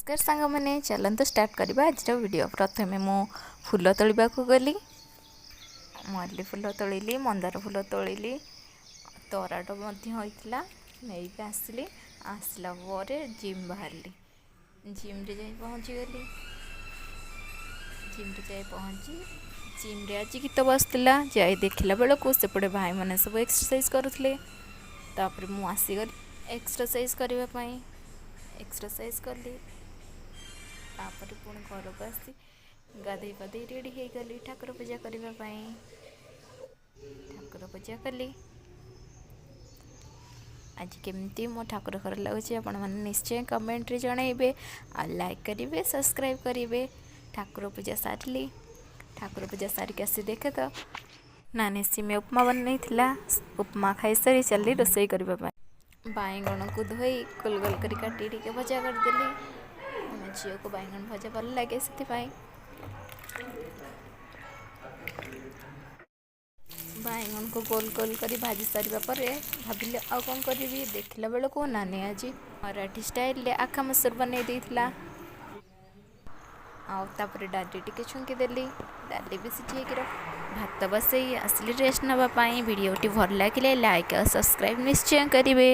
ନମସ୍କାର ସାଙ୍ଗମାନେ, ଚାଲନ୍ତୁ ଷ୍ଟାର୍ଟ କରିବା ଆଜିର ଭିଡ଼ିଓ। ପ୍ରଥମେ ମୁଁ ଫୁଲ ତୋଳିବାକୁ ଗଲି। ମଲ୍ଲି ଫୁଲ ତୋଳିଲି, ମନ୍ଦାର ଫୁଲ ତୋଳିଲି, ତରାଟ ମଧ୍ୟ ହୋଇଥିଲା, ନେଇକି ଆସିଲି। ଆସିଲା ପରେ ଜିମ୍ ବାହାରିଲି। ଜିମ୍ରେ ଯାଇ ପହଞ୍ଚିଗଲି। ଜିମ୍ରେ ଯାଇ ପହଞ୍ଚି ଜିମ୍ରେ ଆଜି ଗୀତ ବାଜୁଥିଲା। ଯାଇ ଦେଖିଲା ବେଳକୁ ସେପଟେ ଭାଇମାନେ ସବୁ ଏକ୍ସରସାଇଜ୍ କରୁଥିଲେ। ତାପରେ ମୁଁ ଆସିଗଲି ଏକ୍ସରସାଇଜ୍ କରିବା ପାଇଁ। ଏକ୍ସରସାଇଜ୍ କଲି। ତାପରେ ପୁଣି ଘରକୁ ଆସି ଗାଧେଇ ପାଧେଇ ରେଡ଼ି ହେଇଗଲି ଠାକୁର ପୂଜା କରିବା ପାଇଁ। ଠାକୁର ପୂଜା କଲି। ଆଜି କେମିତି ମୋ ଠାକୁର ଘର ଲାଗୁଛି, ଆପଣମାନେ ନିଶ୍ଚୟ କମେଣ୍ଟରେ ଜଣାଇବେ ଆଉ ଲାଇକ୍ କରିବେ, ସବସ୍କ୍ରାଇବ୍ କରିବେ। ଠାକୁର ପୂଜା ସାରିଲି। ଠାକୁର ପୂଜା ସାରିକି ଆସି ଦେଖେ ତ ନାନୀ ସିମେଇ ଉପମା ବନେଇଥିଲା। ଉପମା ଖାଇସାରି ଚାଲିଲି ରୋଷେଇ କରିବା ପାଇଁ। ବାଇଗଣକୁ ଧୋଇ ଗୋଲ ଗୋଲ କରି କାଟି ଟିକେ ଭଜା କରିଦେଲି। ଆମ ଝିଅକୁ ବାଇଗଣ ଭଜା ଭଲ ଲାଗେ, ସେଥିପାଇଁ। ବାଇଗଣକୁ ଗୋଲ ଗୋଲ କରି ଭାଜି ସାରିବା ପରେ ଭାବିଲି ଆଉ କ'ଣ କରିବି। ଦେଖିଲା ବେଳକୁ ନାନୀ ଆଜି ମରାଠୀ ଷ୍ଟାଇଲରେ ଆଖା ମସୁର ବନେଇ ଦେଇଥିଲା। ଆଉ ତାପରେ ଡାଲି ଟିକେ ଛୁଙ୍କି ଦେଲି। ଡାଲି ବି ସିଝେଇକି ରଖ ଭାତ ବସେଇ ଆସିଲି ରେଷ୍ଟ ନେବା ପାଇଁ। ଭିଡ଼ିଓଟି ଭଲ ଲାଗିଲେ ଲାଇକ୍ ଆଉ ସବସ୍କ୍ରାଇବ୍ ନିଶ୍ଚୟ କରିବେ।